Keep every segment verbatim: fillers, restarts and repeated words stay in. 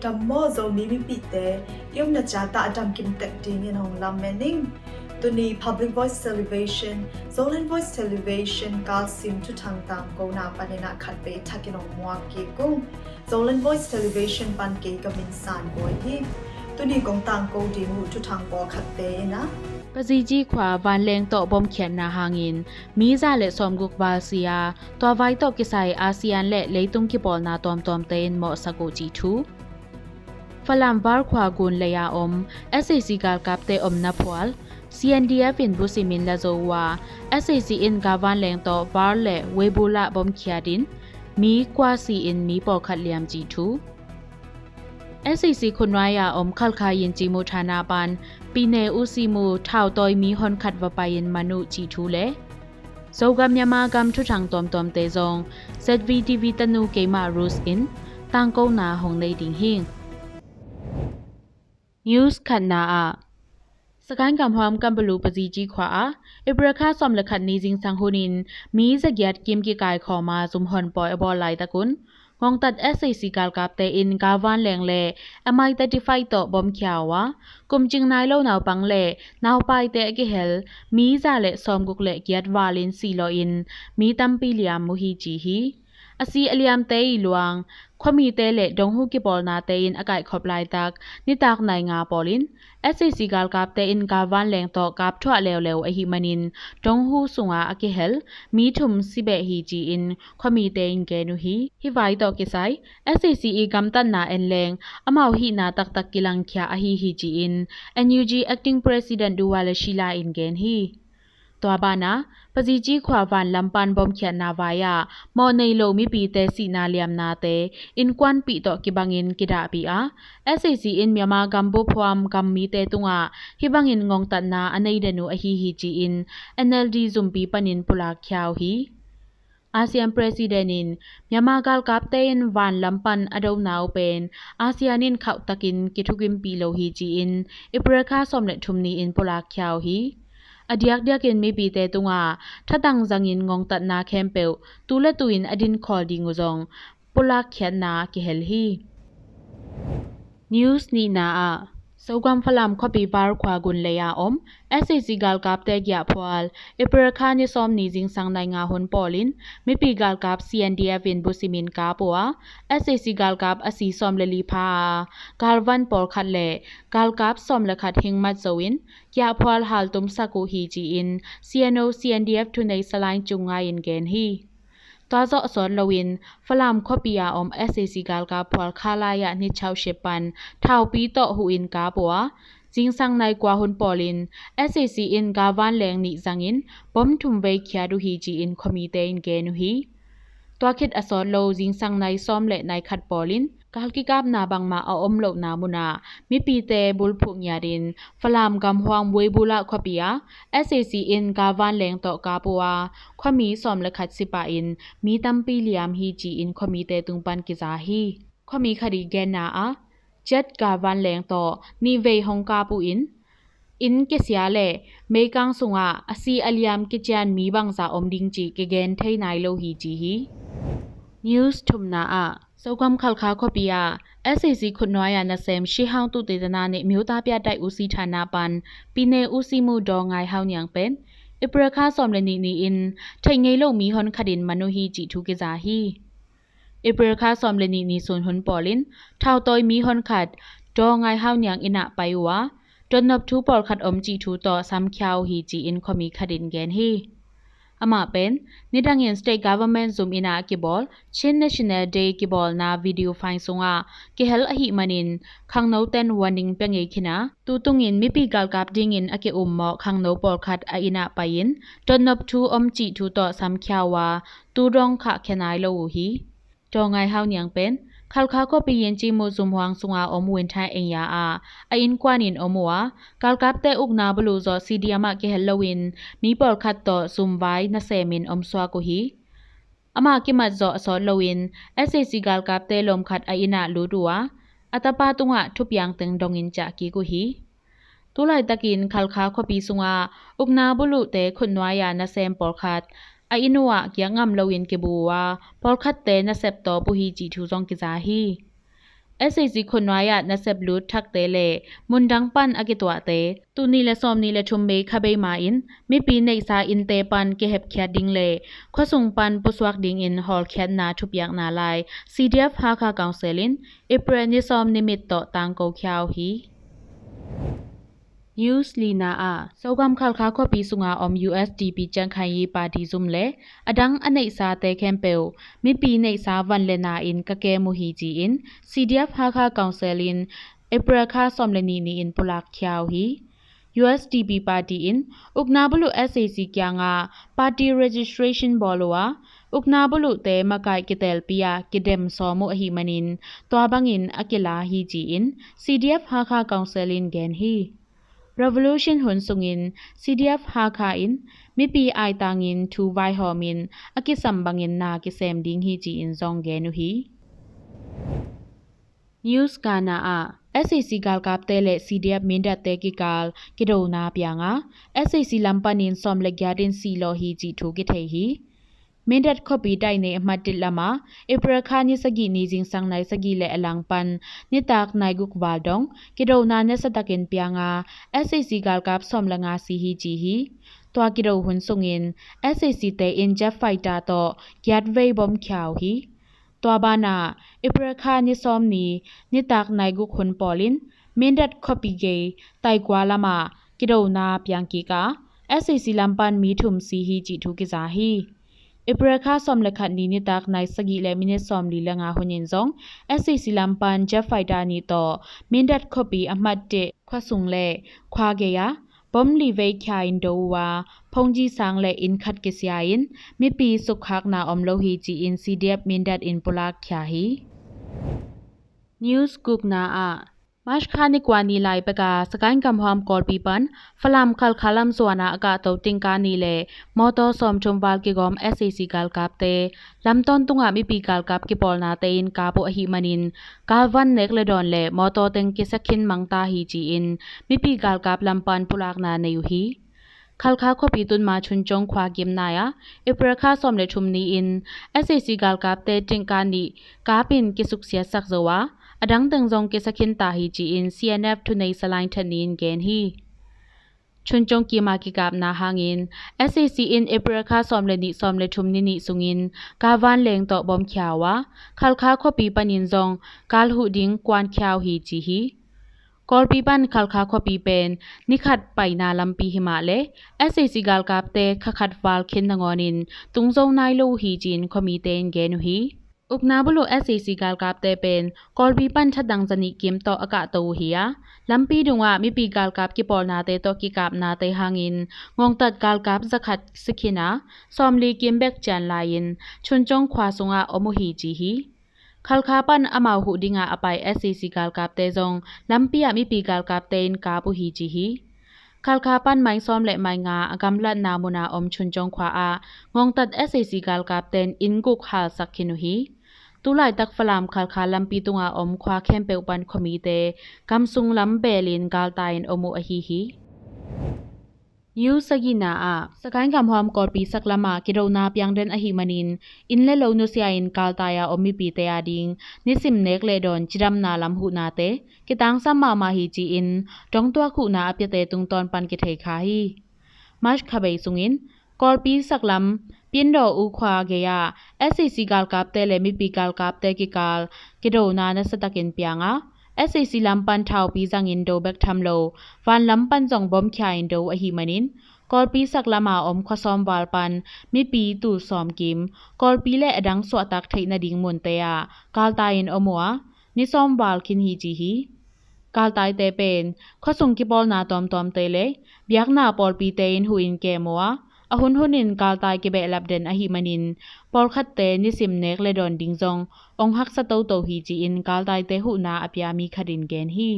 Dam maw Zomi mipite, i omna ciat ah a damkim tek dingin hong lamen ing. Tuni Public Voice Television, Zoland Voice Television kalsim thuthang tangkona panin ah khatvei thakin hong muak kik ung. Zoland Voice Television pan kei ka min San Bawi hi. Tuni kong tangko ding uh thuthang pawlkhatte in ah, Paziji khua vanleng tawh bomkhiatna hangin mi za le sawmguk val si a, tua vai tawh kisai ASEAN le leitung kipawlna tuamtuamte in mawhsak uh cih thu. Falam Var khua gun lei a om SAC galkapte omna phual CNDF in busimin la zo uh a, SAC in galvanleng tawh Var le Webulah bomkhiat in mi kua si in mi pawlkhat liam cih thu. SAC khutnuai a om Khalkha Yinci Mu thana pan Pyine U C Mu thautawi mi honkhat va pai-in man uh cih thu le Zogam Myanmar gam thuthang tuamtuamte zong ZVTV tanu keimah Rus in tangkona hong nei ding hi. News khatna ah, Sagaing gamhuam Kanbalu Paziji khua ah April kha sawm le khat ni zingsang hunin mi zagiat kim kikai khawma zumhon pawi a bawl laitakun ngongtat SAC galkapte in galvanleng le MI thirty-five tawh bomkhia uh a, kumcing nai lo naupang le naupaite a kihel mi za le sawmguk le giat valin silawhin mi tampi liam uh hi ci hi. A si a liamte i luang khuamite le donghu kipawlnate in a kaihkhop laitak nitak nai nga pawlin SAC galkapte in galvanleng tawh kapthuah leuleu ahih manin donghu sunga a kihel mi thum si beh hi ci-in khuamite in gen uh hi. Hih vai tawh kisai SAC i gamtatna en leng amau hihna taktak kilangkhia ahi hi ci-in NUG Acting President Duwa Lashila in gen hi. Tua banah Paziji khua vanlam pan bomkhiatna vai-ah mawh nei lo mipite sihna liamnate innkuanpih tawh kibangin kidahpih a, SAC in Myanmar gam bup huam gam mite tungah hih bangin ngongtatna a nei den uh ahi hi ci-in NLD zumpi panin pulakkhia uh hi. ASEAN President in Myanmar galkapte in vanlam pan a dona uh pen ASEAN in khauhtakin kithukimpih lo hi ci-in April kha sawm le thum ni-in pulakkhia uh hi. A diakdiakin mipite tungah thatang zangin ngongtatna khempeuh tu le tu-in a dinkhawl ding uh zong pulakkhiatna kihel hi. News nihna ah, Zogam Falam khuapi Var khua gun lei a om SAC galkapte giahphual April kha ni sawm ni zingsang nai nga hun pawlin mipi galkap CNDF in busimin kap uh a, SAC galkap a si sawm le li pha a, galvan pawlkhat le galkap sawm le khat hingmat zo in giahphual haltumsak uh hi ci-in CNO CNDF thunei Salai Cung Ngai in gen hi. Tua zawh sawt loin Falam khuapi a om SAC galkap phual kha lai-ah ni chauhsep pan thaupi tawh huhin kap uh a, zingsang nai kua hun pawlin SAC in galvanleng nih zangin bom thum vei khiat uh hi ci-in khuamite in gen uh hi. Tua khit a sawt lo zingsang nai sawm le nai khat pawlin gal kikapna bangmah a om lohna munah mipite bulphuh ngiatin Falam gamhuam Webulah khuapi ah SAC in galvanleng tawh kap uh a, khuami sawm le khat si pahin mi tampi liam hi ci-in khuamite tung pan kiza hi. Khuami khat i genna ah jet galvanleng tawh nih vei hong kap uh in, inn kisia le meikang sungah a si a liam kician mi bangza om ding cih kigen thei nai lo hi ci hi. News thumna ah, Zogam Khalkha khuapi ah SAC khutnuai ah nasem Shihang Tuhtitana nih Myotapiat Dai Usi thana pan Pyine Usi Mu Daw Ngai Hau Niang pen April kha sawm le nih ni-in theih ngei lo mi hon khatin man uh hi cih thu kiza hi. April kha sawm le nih ni sun hun pawlin thautawi mi hon khat Daw Ngai Hau Niang inn ah pai uh a, dotnop thu pawlkhat om cih thu tawh samkhia uh hi ci-in khuami khatin gen hi. Amah pen nidangin state government zum inn ah a kibawl Chin National Day kibawlna video file sungah kihel ahih manin khangnoten warning pia ngei khin a, tutungin mipi galkap dingin a ki-um mawh khangno pawlkhat a inn ah pai-in dotnop thu om cih thu tawh samkhia uh a, tu dong khahkhia nai lo uh hi. Daw Ngai Hau Niang pen Khalkha khuapi Yinci Mu zumhuang sunga om Winthai Eng Ya ah a innkuan in om uh a, galkapte ukna buluh zawh C D M ah kihel loin mi pawlkhat tawh zumvai nasemin om suak uh hi. Amah kimat zawh a sawt loin SAC galkapte lawmkhat a inn ah lut uh a, a tapa tungah thupiang teng dongin ciah kik uh hi. Tulaitakin Khalkha khuapi sungah ukna buluhte khutnuai-a nasem pawlkhat a inn uh ah giak ngam loin kibu uh a, pawlkhatte nasep tawp uh hi cih thu zong kiza hi. SAC khutnuai ah nasep lut thakte le mundang pan a kituahte tul nih le sawmnih le thum May kha bei ma-in mipi neihsa innte pan kihepkhiat ding le khuasung pan pusuak dingin hawlkhiatna thupiakna lai CDF Hakha Council in April ni sawm ni mit tawh tangko khia uh hi. News lina ah, Zogam Khalkha khuapi sunga om USDP Jang Khayi party zum le adang a neihsate khempeuh mipi neihsa van le na in ka kem uh hi ci-in CDF Hakha Council in April kha sawm le nih ni-in pulak khia uh hi. USDP party in ukna buluh SAC kiangah party registration bawl uh a, ukna buluhte makaih kitelpi ah kidem sawm uh ahih manin tua bangin a kila hi ci-in CDF Hakha Council in gen hi. Revolution hun sungin CDF Hakha in mipi aitangin thu vaihawmin a kisam bangin na kisem ding hi ci-in zong gen uh hi. News ngana ah, SAC galkapte le CDF Mindatte kikal kidona pianga SAC lam panin sawm le giat in sihlawh hi cih thu kithei hi. Mindat khuapi dainei a hmat dit lama April kha ni sagih ni zingsang nai sagih le a lang pan nitak nai guk val dong kidona nasatakin pianga SAC galkap sawm le nga si hi ci hi. Tua kido hun sungin SAC te in jet fighter tawh giat vei bom khia uh hi. Tua banah April kha ni sawm ni nitak nai guk hun pawlin Mindat khuapi gei taikua lamah kidona piang kik a SAC lam pan mi thum si hi cih thu kiza hi. April kha sawm le khat ni nitak nai sagih le minit sawmli le nga hunin zong SAC lam pan jet fighter nih tawh Mindat khuapi a hmat teh khuasung le khua gei ah bom li vei khia in do uh a, phongji sang le inn khat kisia in mipi sukkhakna om lo hi ci-in CDF Mindat in pulak khia hi. News gukna ah, March kha ni kua ni lai peka Sagaing gamhuam Kawlpi pan Falam Khalkha lam zuana a kahto tingka nih le mawtaw sawmthum val kigawm SAC galkapte lamtawn tungah mipi galkap kipawlnate in kap uh ahih manin galvan nek le dawn le mawtaw teng kisia khin mangta hi ci-in mipi galkap lam pan pulakna nei uh hi. Khalkha khuapi tunma Chuncong khua kim nai-ah April kha sawm le thum ni-in SAC galkapte tingka nih kap in kisuksiatsak zo a, a dang teng zong kisia khin ta hi ci-in CNF thunei Salai That Ni in gen hi. Chuncong kima kikapna hangin SAC in April kha sawm le nih sawm le thum ni nih sungin galvan leng tawh bom khia uh a, Khalkha khuapi panin zong kal huh ding kuan khia uh hi ci hi. Kawlpi pan Khalkha khuapi pen nikhat paina lampi himah le SAC galkapte khakhat val khin nangawnin tung zo nai lo uh hi ci-in khuamite in gen uh hi. Ukna buluh SAC galkapte pen Kawlpi pan thatang zanih kim tawh a kahto uh hi a, lampi dungah mipi galkap kipawlnate tawh kikapnate hangin ngongtat galkap zakhat sikhin a, sawmli kim bek cian lai-in Chuncong khua sungah om uh hi ci hi. Khalkha pan amau huh dingah a pai SAC galkapte zong lampi ah mipi galkapte in kap uh hi ci hi. Khalkha pan mai sawm le mai nga a gamlatna muna om Chuncong khua ah ngongtat SAC galkapte in inn guk halsak khin uh hi. Tulaitak Falam Khalkha lampi tunga om khua khempeuh pan khuamite kamsung lam belin galtai in om uh ahi hi. News sagihna ah, Sagaing gamhuam Kawlpi saklamah kidona piang den ahih manin inn le lo nusia in galtai a om mipite ading nisim nek le dawn cidamna lam huhnate kitangsam mahmah hi ci-in dongtuak huhna a piate tungtawn pan kithei kha hi. March kha bei sungin Kawlpi saklam Pindaw U khua gei-ah SAC galkapte le mipi galkapte kikal kidona nasatakin pianga SAC lam pan thaupi zangin do bek tham lo, van lam pan zong bom khia in do ahih manin Kawlpi saklama om khuasawm val pan mipi tul sawm kim Kawlpi le a dang suahtak theih nading munte ah galtai in om uh a, ni sawm val khin hi ci hi. Galtaite pen khuasung kipawlna tuamtuamte le biakna pawlpite in huh in kem uh a, a hunhunin galtai kibehlap den ahih manin pawlkhatte nisim nek le dawn ding zong ong haksa toto hi ci-in galtaite huhna a pia mi khat in gen hi.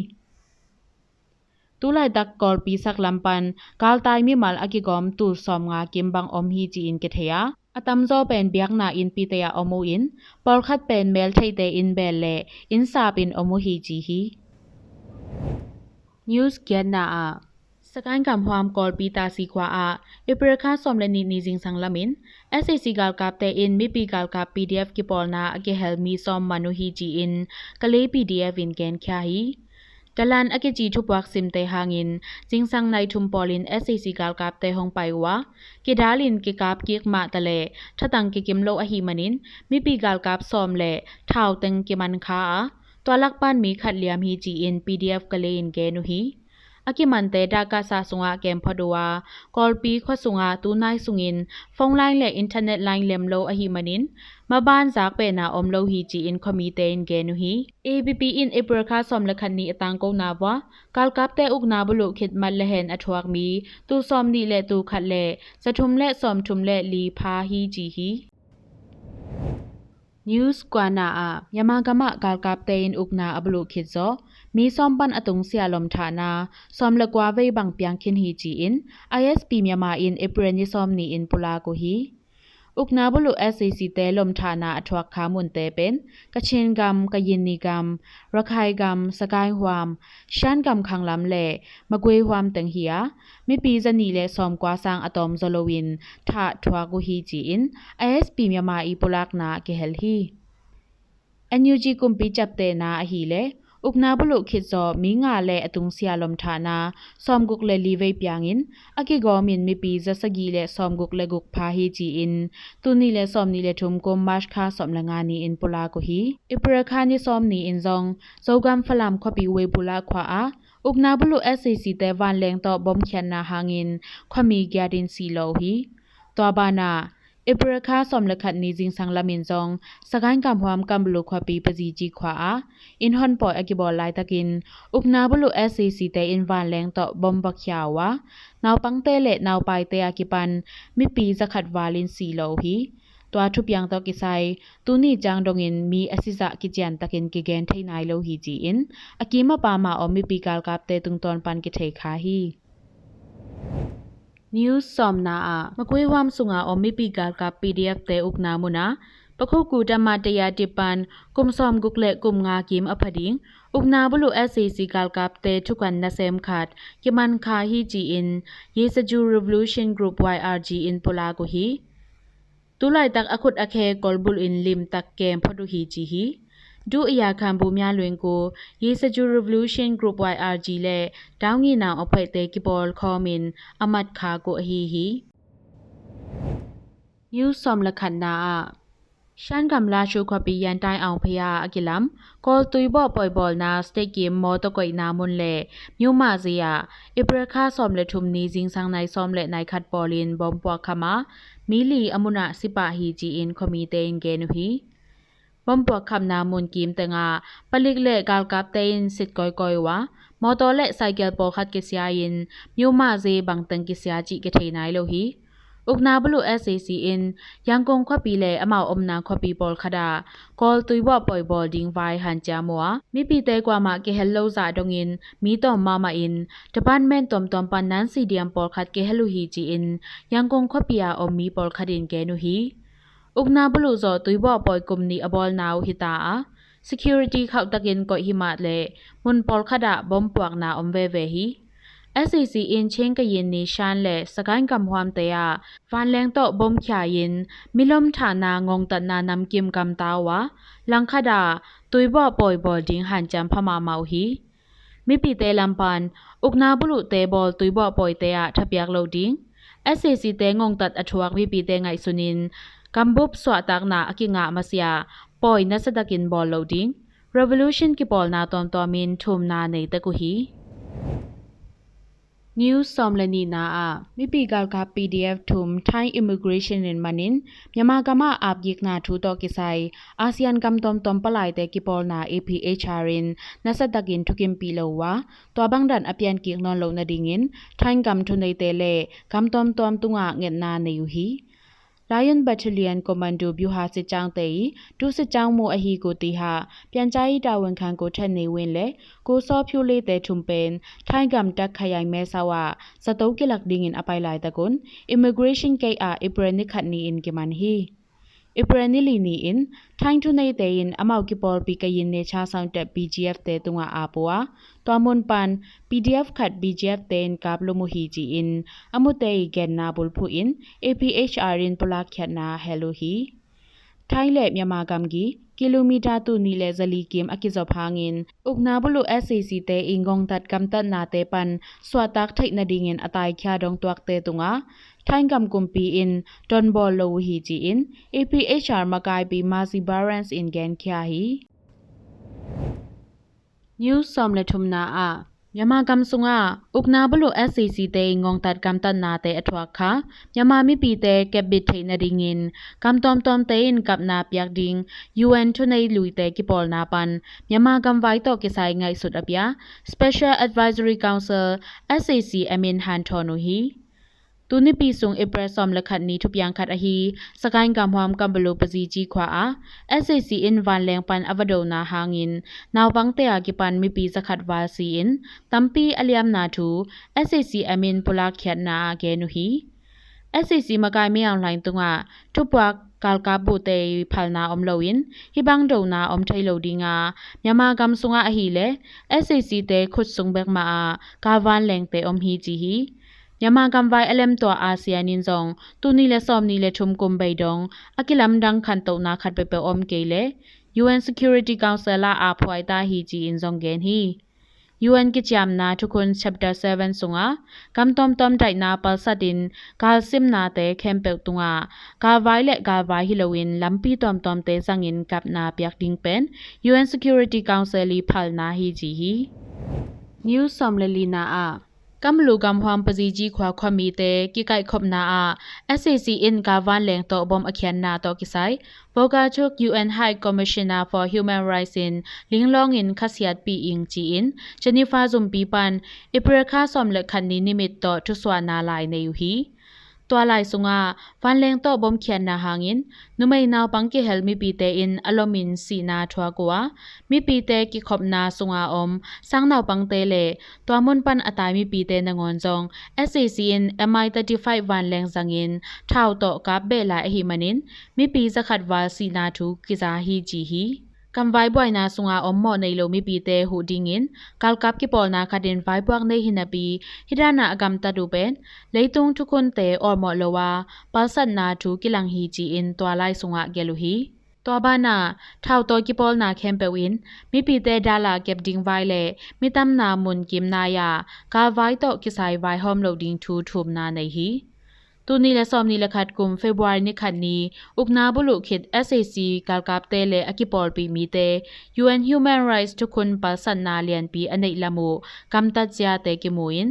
Tulaitak Kawlpi saklam pan galtai mimal a kigawm tul sawmnga kim bang om hi ci-in kithei a, a tamzaw pen biakna innpite ah om uh in pawlkhat pen meltheihte inn bel le inn sap in om uh hi ci hi. News giatna ah, Sagaing gamhuam Kawlpi Tasi khua ah April kha sawm le nih ni zingsang lamin S A C galkapte in mipi galkap P D F kipawlna a kihel mi sawm man uh hi ci-in Kalay P D F in genkhia hi. Dalan a kici thupuak simte hangin zingsang nai thum pawlin S A C galkapte hong pai uh a, kidalin kikap kik mah taleh thatang kikim lo ahih manin mipi galkap sawm le thau teng kiman kha a, tua lak pan mi khat liam hi ci-in P D F Kalay in gen uh hi. A kimante Dakasa sungah kem phot uh a, Kawlpi khua sungah tunai sungin phone line le internet line lem lo ahih manin maban zak pehna om lo hi ci-in khuamite in gen uh hi. A B P in April kha sawm le khat ni a tangkona vua galkapte ukna buluh khit mat le hen a thuak mi tul sawm nih le tul khat le za thum le sawm thum le li pha hi ci hi. News kuana ah Myanmar gam ah galkapte in ukna a buluh khit zawh mi sawm pan a tungsia lom thahna sawm le kua vei bang piang khin hi ci-in I S P Myanmar in April ni sawm ni in pulak uh hi. Ukna buluh S A C te lom thahna a thuak kha munte pen Kachin gam, Kayinni gam, Rakhine gam, Sagaing huam, Shan gam khanglam le Magway huam teng hi a, mipi za nih le sawm kua sang a tawm zaw loin thah thuak uh hi ci-in I S P Myanmar i pulakna kihel hi. N U G kumpi ciaptehna ahih leh ukna buluh khit zawh mi nga le a tungsia lom thahna sawm guk le li vei piangin a kigawmin mipi za sagih le sawm guk le guk pha hi ci-in tul nih le sawm nih le thum kum March kha sawm le nga ni in pulak uh hi. April kha ni sawm ni in zong Zogam Falam khuapi Webulah khua ah ukna buluh S A C te vanleng tawh bom khiatna hangin khuami giat in si lo uh hi. Tua banah April kha sawm le khat ni zingsang lamin zong Sagaing gamhuam Kambulu khuapi Pazici khua ah inn honpawi a kibawl laitakin ukna buluh S A C te in vanleng tawh bom va khia uh a, naupangte le naupaite a kipan mipi za khat val in si lo uh hi. Tua thupiang tawh kisai tuni ciang dongin mi a sizah kiciantakin kigen thei nai lo hi ci-in a kim a pam a om mipi galkapte tungtawn pan kithei kha hi. News sawmna ah Magway huam sunga om mipi galkap P D F te ukna munah Pakhuku Dhamma Tayadip pan kum sawm guk le kum nga kim a pha ding ukna buluh S A C galkapte thukan nasem khat kiman kha hi ci-in Yesaju Revolution Group Y R G in pulak uh hi. Tulaitak a khut a khe kolbulh in limtak kem phot uh hi ci hi. Duh iya khambu mya luingku Yesaju Revolution Group Y R G le daungi nau a phoihte kipawl khawmin a mat kha kuh ahi hi. News sawm le khatna ah Shan gam Lashu khuapi Yantai Aung Phaya a kilam Kawl tuibawh pawibawlna state kim mawtaw koihna mun le Myoma zei ah April kha sawm le thum ni zingsang nai sawm le nai khat pawlin bom puak kham a mi li a munah si pah hi ci-in khuamite in gen uh hi. Bom puak khamna mun kim tengah palik le galkapte in sit kawikawi uh a mawtaw le cycle pawlkhat kisia in Myoma zei bangteng kisia cih kithei nai lo hi. Ukna buluh S A C in Yangon khuapi le amau omna khuapi pawlkhat ah Kawl tuibawh pawi bawl ding vai hanciam uh a mipite kuamah kihel lo zah dongin mi tawm mahmah in department tuamtuam pan nansi diam pawlkhat kihel uh hi ci-in Yangon khuapi a om mi pawlkhat in gen uh hi. Ukna buluh zawh tuibawh pawi kum nih a bawlna uh hita a security khauhtakin koih himah le mun pawlkhat ah bom puakna om veve hi. S A C in Chin Kayin ni Shan le Sagaing gamhuamte ah vanleng tawh bom khia in milom thahna ngongtatna namkim gamta uh a langkhat ah tuibawh pawi bawl ding hanciam pha mahmah uh hi. Mipite lam pan ukna buluhte bawl tuibawh pawite ah thapiak loh ding, S A C te ngongtat a thuak mipite ngaihsunin gambup suahtakna a kingah masiah pawi nasatakin bawl loh ding, revolution kipawlna tuamtuamin thumna nei tek uh hi. News sawm le nihna ah mipi galkap P D F thum Thai immigration in manin Myanmar gam ah apkikna thu tawh kisai ASEAN gam tuamtuam palaite kipawlna A P H R in nasatakin thukimpih lo uh a tua bangdan a piankik nawn loh nadingin Thai gam thuneite le gam tuamtuam tungah ngetna nei uh hi. Lion Battalion Commando Byuha sitcangte i tu sitcang mu ahi ku tiha pianca i tavunkhan ku Then Nei Win le ku Saw Pyu Lay te thum pen Thai gam Tak Khayai Me Sau ah zato kilak dingin a pai laitakun immigration gate ah April ni khat ni-in kiman hi. April ni li ni-in Thaing thuneite in amau kipawlpi Kayin Nature Sound Tep B G F te tungah ap uh a, tua mun pan P D F khat B G F te in kap lum uh hi ci-in a mute i genna bulphuh in A P H R in pulakkhiatna hel uh hi. Thaing le Myanmar gamgi kilometer tul nih le zali kim a kizop hangin ukna buluh S A C te i ngongtat gamtatnate pan suahtak theih nadingin a taikhia dongtuakte tungah Thaing gam kumpi in tonbawl lo uh hi ci-in A P H R makaipi Mercy Barons in genkhia hi. News sawm le thumna ah Myanmar gam sungah ukna buluh S A C te i ngongtat gamtatnate a thuak kha Myanmar mipite kepbit theih nadingin gam tawmtawmte in kapna piak ding U N thunei luite kipawlna pan Myanmar gamvai tawh kisai ngaihsut a pia Special Advisory Council S A C M in hanthawn uh hi. Tunipi sung April sawm le khat ni thupiang khat ahi Sagaing gamhuam Kambalu Pazici khua ah S A C in vanleng pan a va dona hangin naupangte a kipan mipi zakhat val si-in tampi a liamna thu S A C M in pulakkhiatna ah gen uh hi. S A C makai Min Aung Hlaing tungah thupuak galkap buhte i phalna om loin hih bang dona om thei lo dinga Myanmar gam sungah ahileh S A C te khut sung bek mah ah galvanlengte om hi ci hi. Myanmar gamvai a lemtuah ASEAN in zong tul nih le sawm nih le thum kum bei dong a kilamdang khantohna khat peuhpeuh om kei leh U N Security Council ah aphuai ta hi ci-in zong gen hi. U N kiciamna thukhun Chapter seven sungah gam tawmtawm daihna palsatin galsimnate khempeuh tungah galvai le galvai hi loin lampi tawmtawmte zangin kapna piak ding pen U N Security Council i phalna hi ci hi. News sawm le lina ah Kambalu gamhuam Pazici khua khuamite kikaihkhopna ah S A C in galvanleng tawh bom a khiatna tawh kisai Volker Turk U N High Commissioner for Human Rights in linglawngin khasiatpih ing ci-in Geneva zumpi pan April kha sawm le khat ni nimit tawh thusuahna lai nei uh hi. Tua lai sungah vanleng tawh bom khiatna hangin numei naupang kihel mipite in a lomin sihna thuak uh a, mipite kikhopna sunga om sang naupangte le tua mun pan a tai mipite nangawn zong S A C in M I thirty-five vanleng zangin thau tawh kap beh lai ahih manin mipi zakhat val sihna thu kiza hi ci hi. Gamvai buaina sunga om mawh nei lo mipite huh dingin galkap kipawlna khatin vaipuak nei hi napi hih dana a gamtat uh pen leitung thukhunte awlmawh lo a palsatna thu kilang hi ci-in tua lai sungah gelh uh hi. Tua banah thau tawh kipawlna khempeuh in mipite dala kep ding vai le mi tamna mun kim nai-a galvai tawh kisai vaihawm lo ding thu thumna nei hi. Tul nih le sawm nih le khat kum February ni khat ni ukna buluh khit S A C galkapte le a kipawlpih mite U N Human Rights thukhun palsatna lianpi a neih lam uh gamtat ziate kimu in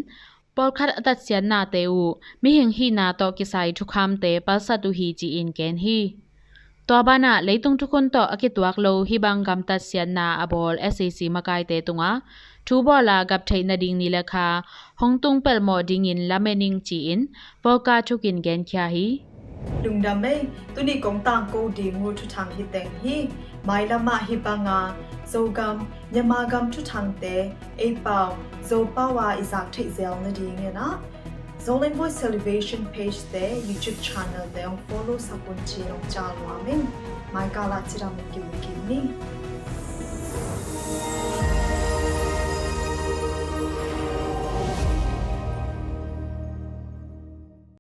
pawlkhat a tatsiatnate uh mihing hihna tawh kisai thukhamte palsat uh hi ci-in gen hi. Tua banah leitung thukhun tawh a kituak lo hih bang gamtat siatna a bawl S A C makaite tungah thu bawla gap theih nading ni le kha hong tung pelmawh dingin lamen ing ci-in Volker Turk in genkhia hi. Lungdam ei, tuni kong tangko ding uh thuthang hi teng hi. Mailam ah hih banga Zogam, Myanmar gam thuthangte ei pau Zopau a i zak theih zel nadingin ah Zoland Voice Television page te, YouTube channel te hong follow sak un ci-in hong cah nuam ing. Maikal ah cidam in kimu kik ni.